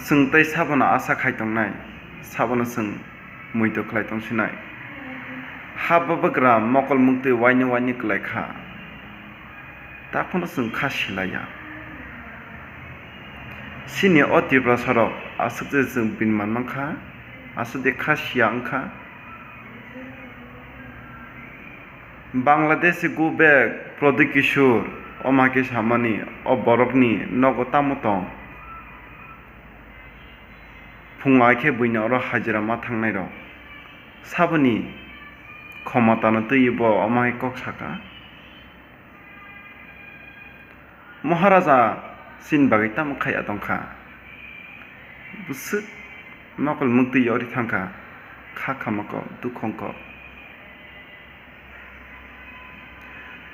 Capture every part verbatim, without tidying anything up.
Chwng tei sabono asa khai tongnai, sabono chwng muitu khlai tongsinai. Ha bubagra mokol muktwi waini waini kwlai kha, takhwno chwng kha silaiya. Chini o Tiprasarok aswk je chwng bini man mankha, aswk de kha siya wngkha. Bangladeshi go back Pradyot Kishore, omo hai khe samani, o borokni nogo tamo tong? Phungo hai khe buini oro hajira ma thangnai rok. Saboni khomotano twiwi bo omo hai kok saka. Moharaja chini bagwi tamo khaiya tongkha? Bwswk mokol muktwi yori thangkha, kha khamako dukhongko.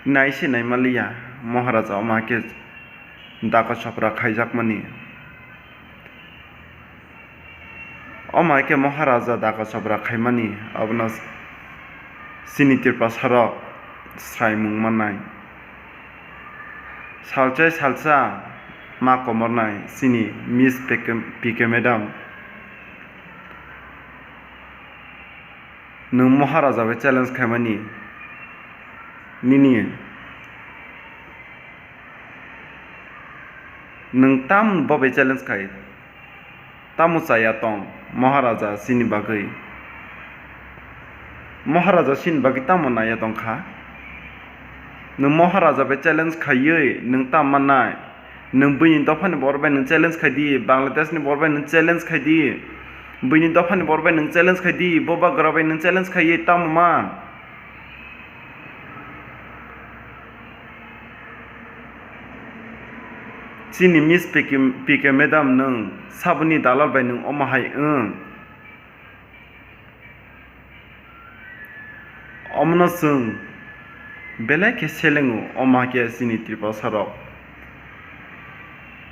Nai se naima liya, Moharaja omo hai khe dako chopra khaijakmani. Omo hai khe Moharaja dako chopra khaimani, abono chini Tiprasarok sraimung mannai. Salchai salsa ma komornai chini Miss P K, P K madam. Nwng Moharaja bai challenge khaimani, nini nwng tam bo bai challenge khai? Tamo chaya tong Moharaja chini bagwi? Moharaja chini bagwi tamo naiya tongkha? Nwng Moharaja bai challenge khaiwi nwng tam mannai? Nwng buini dophani borok bai nwng challenge khai di, Bangladesh ni borok bai nwng challenge khai di, buini dophani borok bai nwng challenge khai di, bubagra bai nwng challenge khaiwi tamo man? Chini Miss P K, P K madam nwng saboni dalal bai nwng omo hai wng? Omono chwng belai khe selengo, omo hai khe chini Tiprasarok.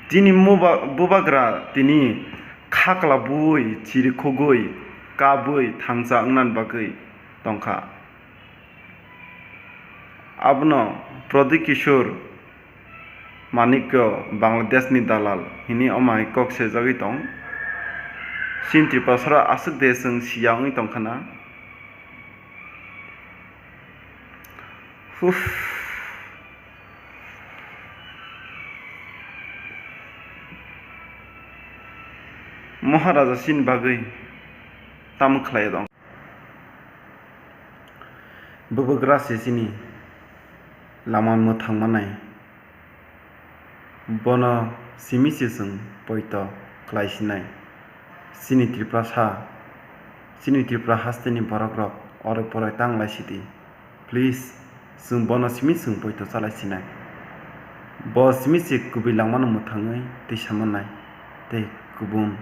Chini muba-, bubagra tini khaklabwi, chirikhogwi, kabwi thangcha wngnani bagwi tongkha. Abono Pradyot Kishore Manikyo Bangladesh ni dalal hini omo hai kok sejagwi tong. Chini Tiprasarok aswk de chwng siya wngwi tongkha na? Huf. Moharaja chini bagwi tamo khlai tong? Bubagra se chini lama mwthang manai. Bono simi se chwng poito khlai sinai. Chini Tiprasa, chini Tripura hasteni borok rok oro pore tang lai sidi. Please, chwng bono simi chwng poito chalai sinai. Bo simi se kubui langmano mwthangwi twi samanai. Tei kubun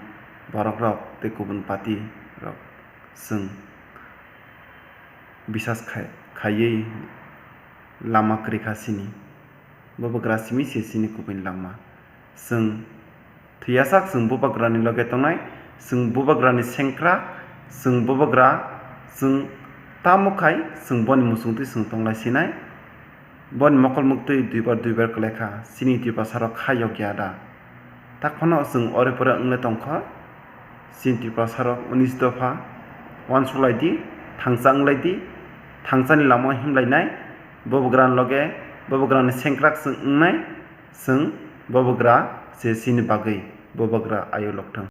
borok rok tei kubun party rok chwng bisas khai-, khaiwi lama kwrwi kha chini. Bubagra simi se chini kubuni langma. Chwng thwiyasak chwng bubagrani loge tongnai, chwng bubagrani sengkrak, chwng bubagra, chwng tamo khai chwng boni muchungtwi chwng tonglai sinai. Boni mokol muktwi duibar duibar kwlai kha, chini Tiprasarok kha yokya da? Takhwno chwng ore pore wngle tongkha, chini Tiprasarok unis dopha uansukhlai di, thangcha wnglai di, thangchani lama himlainai, bubagrani loge, bubagrani sengkrak chwng wngnai, chwng bubagra se chini bagwi, bubagra ayo lokthwng.